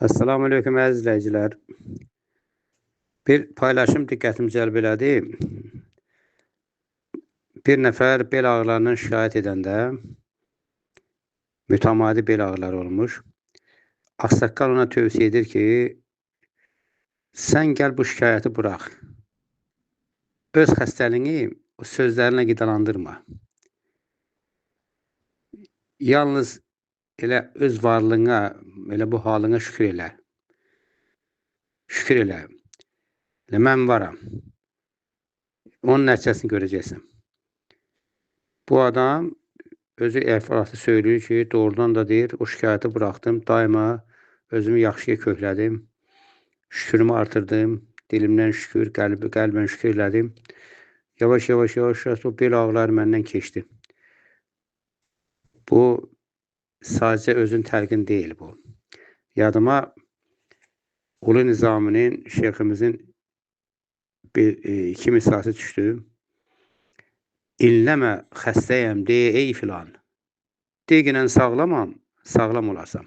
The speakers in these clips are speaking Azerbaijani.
Assalamu aleyküm əziz izləyicilər. Bir paylaşım diqqətimi cəlb elədi. Bir nəfər bel ağrılarından şikayət edəndə mütəmadi bel ağrıları olmuş. Ağsaqqal ona tövsiyə edir ki, sən gəl bu şikayəti burax. Öz xəstəliyini o sözlərinlə qidalandırma. Yalnız elə öz varlığına, elə bu halına şükür elə. Şükür elə. Elə mən varam. Onun nəticəsini görəcəksən. Bu adam özü əfratı söylüyor ki, doğrudan da deyir, o şikayəti buraxdım, daima özümü yaxşıya köklədim, şükrümü artırdım, dilimdən şükür, qəlbən şükür elədim. Yavaş, yavaş, yavaş, yavaş o bel ağrıları məndən keçdi. Bu, sadəcə özün təlqin deyil bu. Yadıma Ulu Nizaminin, şeyximizin iki misrası düşdü. İnləmə, xəstəyəm, deyə ey filan. Deyinən sağlamam, sağlam olarsan.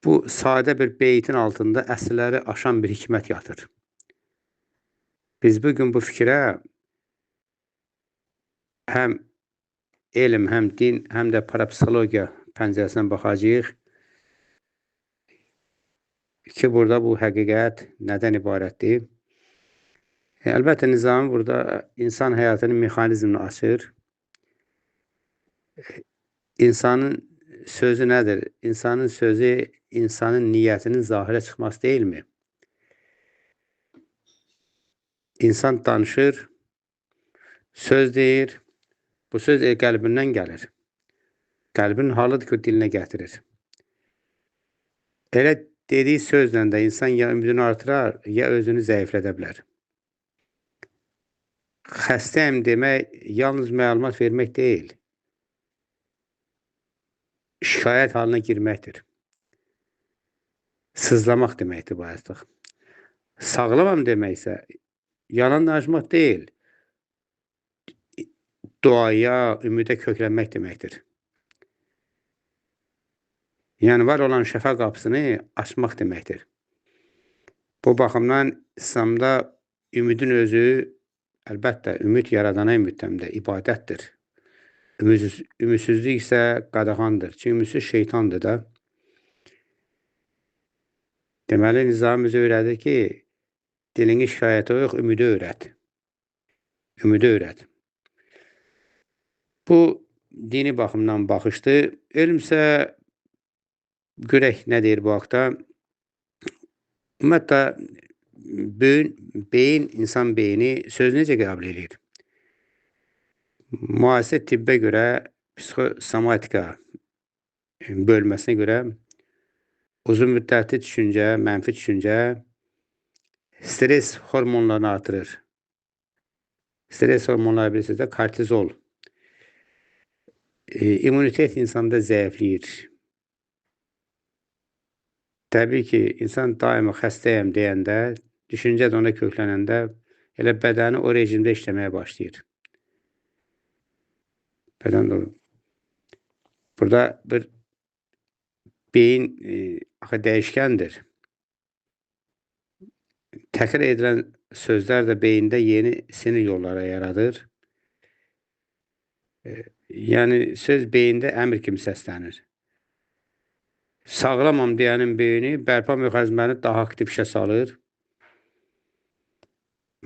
Bu sadə bir beytin altında əsrləri aşan bir hikmət yatır. Biz bugün bu fikrə həm elm, həm din, həm də parapsixologiya pəncərəsindən baxacağıq ki, burada bu həqiqət nədən ibarətdir? Əlbəttə, Nizami burada insan həyatının mexanizmini açır. İnsanın sözü nədir? İnsanın sözü insanın niyyətinin zahirə çıxması deyilmi? İnsan danışır, söz deyir. Bu söz qəlbindən gəlir. Qəlbin halıdır ki, o dilinə gətirir. Elə dediyi sözlə də insan ya ümidini artırar, ya özünü zəiflədə bilər. Xəstəyəm demək, yalnız məlumat vermək deyil. Şikayət halına girməkdir. Sızlamaq deməkdir bu artıq. Sağlamam demək isə yalan danışmaq deyil. Duaya, ümidə köklənmək deməkdir. Yəni, var olan şəfa qapısını açmaq deməkdir. Bu baxımdan İslamda ümidin özü, əlbəttə, ümid yaradana ümiddən də ibadətdir. Ümidsizlik isə qadağandır. Çünki ümidsiz şeytandır da. Deməli, Nizami bizə öyrədir ki, dilini şikayətə yox, ümidi öyrət. Ümidi öyrət. Bu, dini baxımdan baxışdır. Elm isə görək nə deyir bu haqda. Ümumiyyətlə, beyin, insan beyni sözü necə qəbul edir? Müasir tibbə görə, psixosomatika bölməsinə görə uzun müddətli düşüncə, mənfi düşüncə stres hormonlarını artırır. Stres hormonları bilirsiniz də kortizol. İmmunitet insanda zəifləyir. Təbii ki, insan daima xəstəyəm deyəndə, düşüncə də ona köklənəndə elə bədəni o rejimdə işləməyə başlayır. Bədən də burada bir beyin axı dəyişkəndir. Təkrar edilən sözlər də beyində yeni sinir yolları yaradır. Yəni, söz beyində əmr kimi səslənir. Sağlamam deyənin beyni bərpa mexanizmlərini daha aktiv işə salır.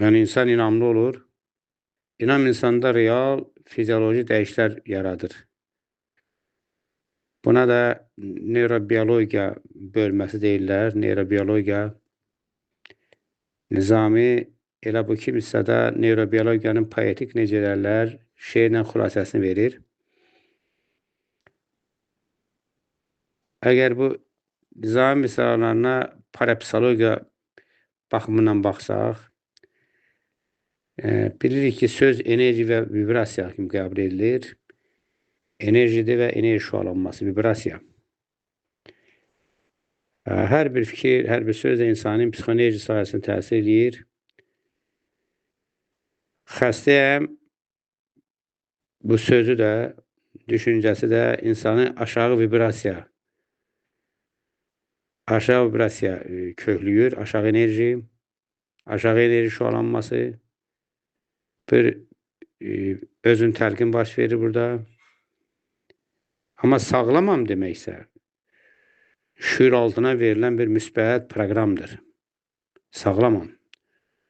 Yəni, insan inamlı olur. İnam insanda real fizioloji dəyişlər yaradır. Buna da neyrobiologiya bölməsi deyirlər. Neyrobiologiya. Nizami elə bu iki hissədə neyrobiologiyanın poetik necə edərlər, şeirlə xülasəsini verir. Əgər bu Nizami misallarına parapsixologiya baxımından baxsaq, bilirik ki, söz enerji və vibrasiya kimi qəbul edilir. Enerjidir və enerji şüalanması, vibrasiya. Hər bir fikir, hər bir söz də insanın psixoenerji sahəsinə təsir edir. Xəstəyəm, bu sözü də, düşüncəsi də insanı aşağı vibrasiya Aşağı vibrasiya köklüyür, aşağı enerji, aşağı enerji şüalanması. Bir özün təlqin baş verir burada. Amma sağlamam deməksə, şüur altına verilən bir müsbət proqramdır. Sağlamam.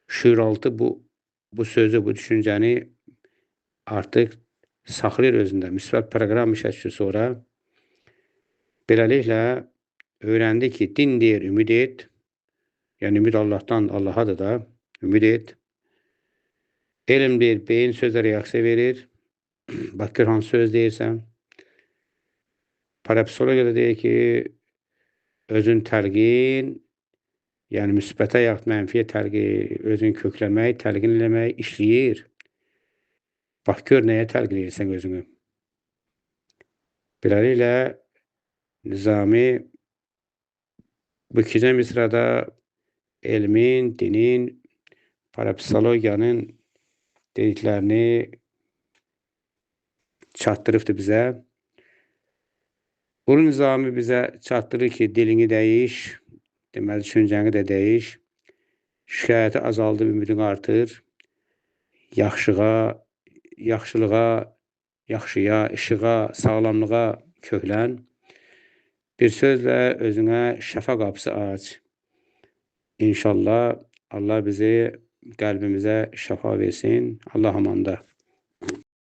Şüur altı bu sözü, bu düşüncəni artıq saxlayır özündə. Müsbət proqram işə düşür sonra. Beləliklə, öyrəndi ki, din deyir, ümid et. Yəni, ümid Allahdan, Allahadır da, ümid et. Elm deyir, beyin sözə reaksiya verir. Bax, gör hansı söz deyirsən. Parapsixologiya da deyir ki, özün təlqin, yəni müsbətə yaxud mənfiyə təlqin, özün kökləmək, təlqin eləmək işləyir. Bax, gör nəyə təlqin edirsən özünü. Beləliklə, Nizami bu ikinci misrada elmin, dinin, parapsixologiyanın dediklərini çatdırıbdır bizə. Ulu Nizami bizə çatdırır ki, dilini dəyiş, deməli, düşüncəni də dəyiş, şikayəti azaldıb, ümidin artır, yaxşığa, yaxşılığa, yaxşıya, işığa, sağlamlığa köklən. Bir sözlə özünə şəfa qapısı aç. İnşallah Allah bizi qəlbimizə şəfa versin. Allah amanda.